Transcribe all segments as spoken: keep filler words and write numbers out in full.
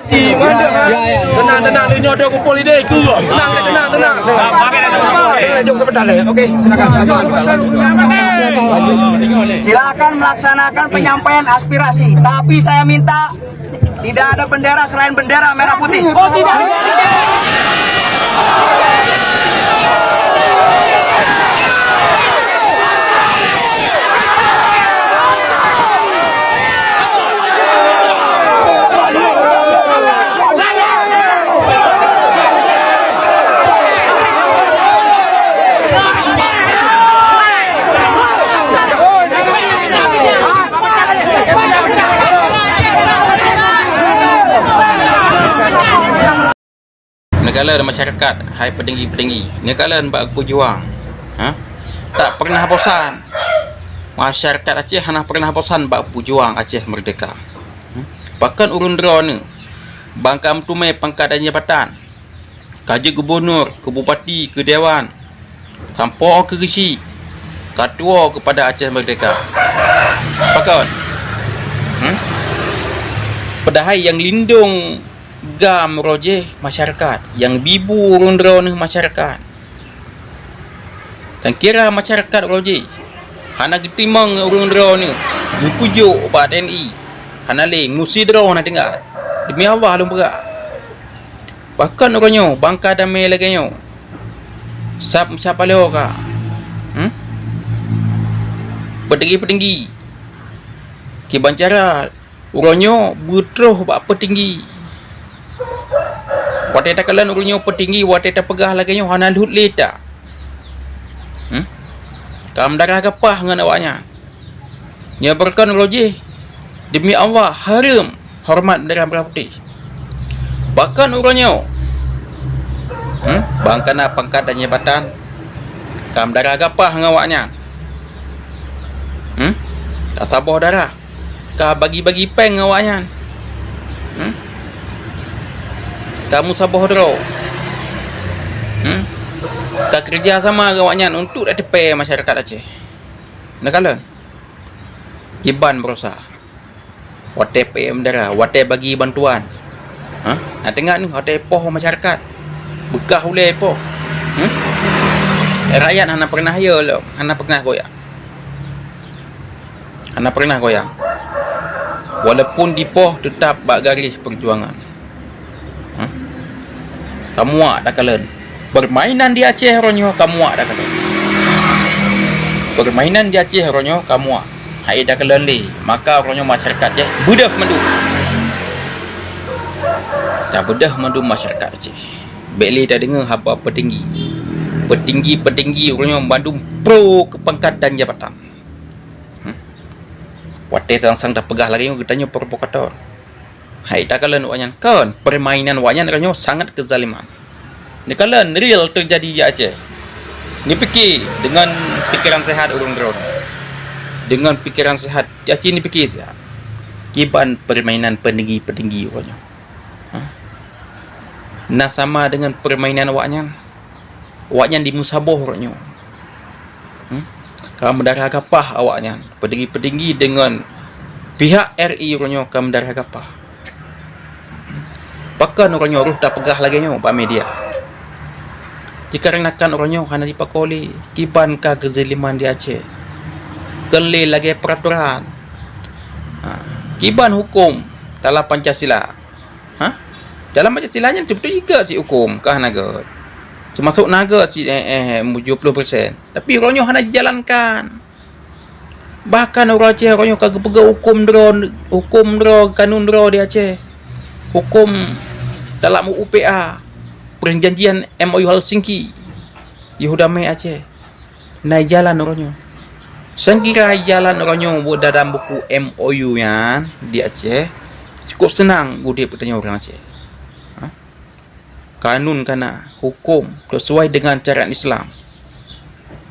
Ya, ya. Tenang, tenang. Dia nyodoh kumpul ide, ikut. Tenang, tenang, tenang. Jom sebentar leh. Okey, silakan. Silakan melaksanakan penyampaian aspirasi. Tapi saya minta tidak ada bendera selain bendera merah putih. Oh, tidak. Neukalon masyarakat, hai peutinggi-peutinggi, neukalon bak peujuang. Ha? Tak pernah bosan. Masyarakat Aceh hana pernah bosan bak peujuang Aceh merdeka. Hmm? Pakon ureuëng droeneuh, ban ka meuteumé pangkat dan jabatan, ka jeuet gubunur, keu bupati, keu dewan, sampoe keu geuchik, ka tuwoe keupada Aceh merdeka. Pakon? Hmm? Padahai nyang lindong GAM uroe jéh masyarakat, nyang bibu ureuëng droeneuh masyarakat. Tan kira masyarakat uroe jéh hana geutimang ureuëng droeneuh geupeujok bak TNI, hana lé, meusidroe hana tinggai. Demi Allah lôn peugah. Pakon uroe nyoe ban ka damé lagée nyoe? Sab-sab paloe ka. Hmm? Peutinggi-peutinggi. Kiban cara uroe nyoe beutroh bak peutinggi. Watée takalon uroe nyoe peutinggi, watée tapeugah lagée nyoe hana lheuet lé that. Hmm? Ka meudarah gapah ngon awaknyan. Nyoe beureukan uroe jéh, demi Allah, hareuem horeumat bendera merah putih. Bahkan uroe nyoe, hmm, ban ka na pangkat dan jabatan, ka meudarah gapah ngon awaknyan. Hmm? Ka saboh darah, ka bagi-bagi péng ngon awaknyan. Hmm? Ka meusaboh droe. Hmm? Ka keureuja sama ngon awaknyan untuk tateupeue masyarakat Aceh. Neukalon. Kiban beurusaha. Watée P M dara, watée bagi bantuan. Ha? Na teuingat nyoe, watée poh masyarakat. Beukah ulée poh. Hmm? Rakyat hana pernah yo lom, hana pernah goyang. Hana pernah goyang. Walaupun dipoh, teutap bak garéh peujuangan. Hah? Kamuak takalon. Permainan di Aceh uroe nyoe kamuak takalon. Permainan di Aceh uroe nyoe kamuak. Hai takalon lé, maka uroe nyoe masyarakat jih beudôh mandum. Ka beudôh mandum masyarakat Aceh. Bék lé tadeungoe haba peutinggi. Peutinggi-peutinggi uroe nyoe mandum pro keu pangkat dan jabatan. Hmm? Watée sang-sang tapeugah lagée nyoe geutanyoe provokator. Hai takalon awaknyan kon, permainan awaknyan uroe nyoe sangat keuzaliman. Neukalon real teujadi di Aceh. Neupike deungon pikeran sehat ureuëng droe. Deungon pikeran sehat, aci neupike siat. Kiban permainan peutinggi-peutinggi uroe nyoe. Hah? Na sama deungon permainan awaknyan. Awaknyan dimeusaboh uroe nyoe. Hmm? Ka meudarah gapah awaknyan. Peutinggi-peutinggi deungon pihak R I uroe nyoe ka meudarah gapah. Pakon uroe nyoe rôh tapeugah lagée nyoe bak media? Dikarenakan uroe nyoe hana jipako lé kiban ka keuzaliman di Aceh. Kon lé lagée peuratoran. Ha, kiban huköm dalam Pancasila. Ha? Dalam Pancasila nyan beutôi-beutôi gét cit huköm, ka hana gét. Teumasok na gét cit, eh, eh, tujoh ploh persen. Tapi uroe nyoe hana jijalankan. Bahkan ureuëng Aceh uroe nyoe ka geupeugét huköm droe, huköm droe, kanun droe di Aceh. Huköm dalam U U P A, Perjanjian M O U Helsinki, yoh damé Aceh. Na jalan uroe nyoe. Sangkira jalan uroe nyoe buet dalam buku M O U nyan di Aceh, cukup seunang udeb geutanyoe ureuëng Aceh. Ha? Kanun ka na, huköm sesuai dengan syariat Islam.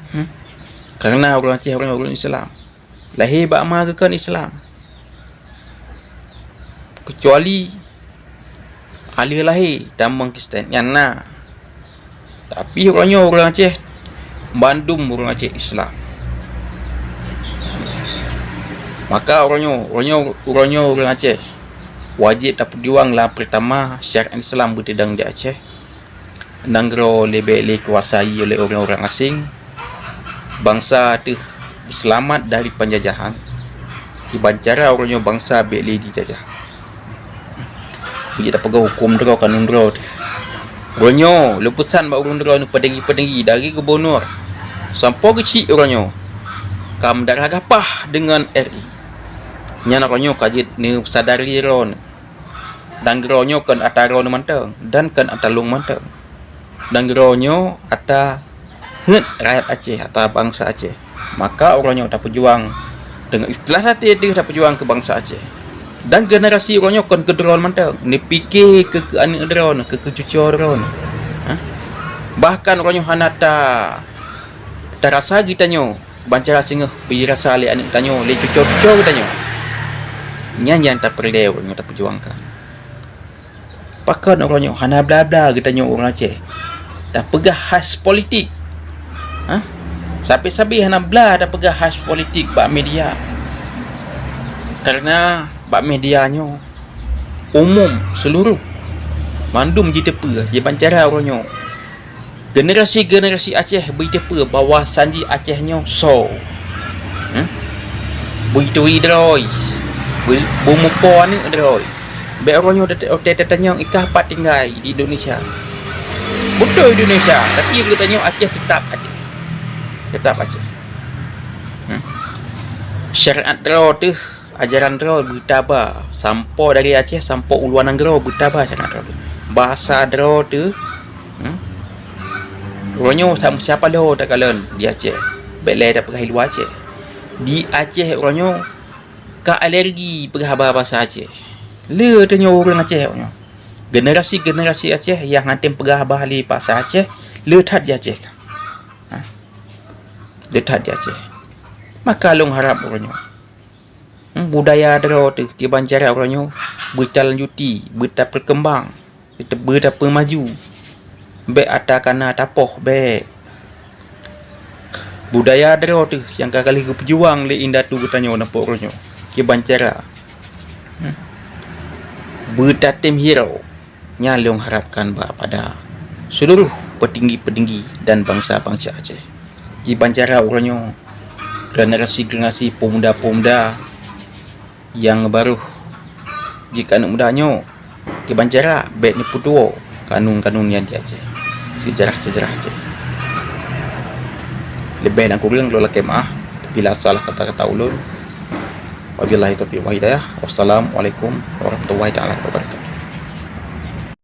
Hmm? Karena ureuëng Aceh ureuëng, ureuëng Islam. Lahé bak ma geukheun Islam. Keucuali aleuh lahé tamong Kristen, nyan na. Tapi uroe nyoe ureuëng Aceh, bandum ureuëng Aceh Islam. Maka uroe nyoe, uroe nyoe, uroe nyoe ureuëng Aceh Wajéb tapeujuang lam, peurtama, syariat Islam beuteudong di Aceh. Nanggroe leubeh lé kuasai oleh ureuëng-ureuëng asing. Bansa teuh seulamat dari peunjajahan. Kiban cara uroe nyoe bansa bék lé jijajah. Beujeuet tapeugah huköm droe, kanun droe teuh. Uroe nyoe lôn peusan bak ureuëng droe neuh, peudenggi-peudenggi dari gubunur sampoe geuchik uroe nyoe, ka meudarah gapah deungon R I. Nyan uroe nyoe ka jeuet neusadari droe neuh. Nanggroe nyoe kon ata droe neuh mantong dan kon ata lôn mantong. Nanggroe nyoe ata heuet rakyat Aceh, ata bansa Aceh. Maka uroe nyoe tapeujuang deungon ikhlas até teuh tapeujuang keu bansa Aceh. Dan generasi uroe nyoe kon keu droe mantong, neupike keu, keu aneuëk droe neuh, keu, keu cucoe droe neuh. Ha? Bahkan uroe nyoe hana ta, tarasa geutanyoe, bancara singoh beu jirasa lé aneuëk tanyoe, lé cucoe-cucoe geutanyoe. Nyan nyang tapeureulée uroe nyoe tapeujuangkan. Pakon uroe nyoe hana bla-bla geutanyoe ureuëng Aceh tapeugah khas politik? Hah? Sabe-sabe hana bla tapeugah khas politik bak media. Karena bak media nyoe umum, seuluruh, mandum jiteupeue, jiban cara uroe nyoe. Generasi-generasi Aceh beuteupeue bahwa sanji Aceh nyoe soe. Hmm? Beuturi droe, beu-, beumupo aneuëk droe. Bék uroe nyoe teuta-, teuta-, tanyong i kah pat tinggai di Indonesia. Beutôi Indonesia, tapi geutanyoe Aceh teutap Aceh. Teutap Aceh. Hmm? Syariat droe teuh, ajaran droe beutaba, sampoe dari Aceh sampoe u luwa nanggroe beutaba syariat droe teuh. Bahasa droe teuh, hmm? Uroe nyoe sa-, siapa lé takalon di Aceh? Bék lé tapeugah i luwa Aceh. Di Aceh uroe nyoe ka alergi peugah haba bahasa Aceh. Le tanyoe ureuëng Aceh uroe nyoe. Generasi-generasi Aceh nyang hana tem peugah haba lé bahasa Aceh, le that di Aceh ka. Ha? Le that di Aceh. Maka lôn harab uroe nyoe, hmm, budaya droe teuh kiban cara uroe nyoe beutalanjuti, beutapeureukeumbang, beuteupeumaju. Bék ata kana tapoh, bék. Budaya droe teuh nyang ka ka lheueh geupeujuang lé indatu geutanyoe na po uroe nyoe kiban cara, hmm, beutatem hireue. Nyan lôn harapkan bak pada seuluruh peutinggi-peutinggi dan bansa-bansa Aceh. Kiban cara uroe nyoe, generasi-generasi peumuda-peumuda nyang barôh jeuet keu aneuëk muda nyoe, kiban cara bék neupeutuwoe kanun-kanun nyan di Aceh, seujarah-seujarah Aceh. Leubeh dan kureueng lôn lakée meuáh bila salah kata-kata ulôn. Wabillahi taufiq wal hidayah. Wassalamualaikum warahmatullahi taala wabarakatuh.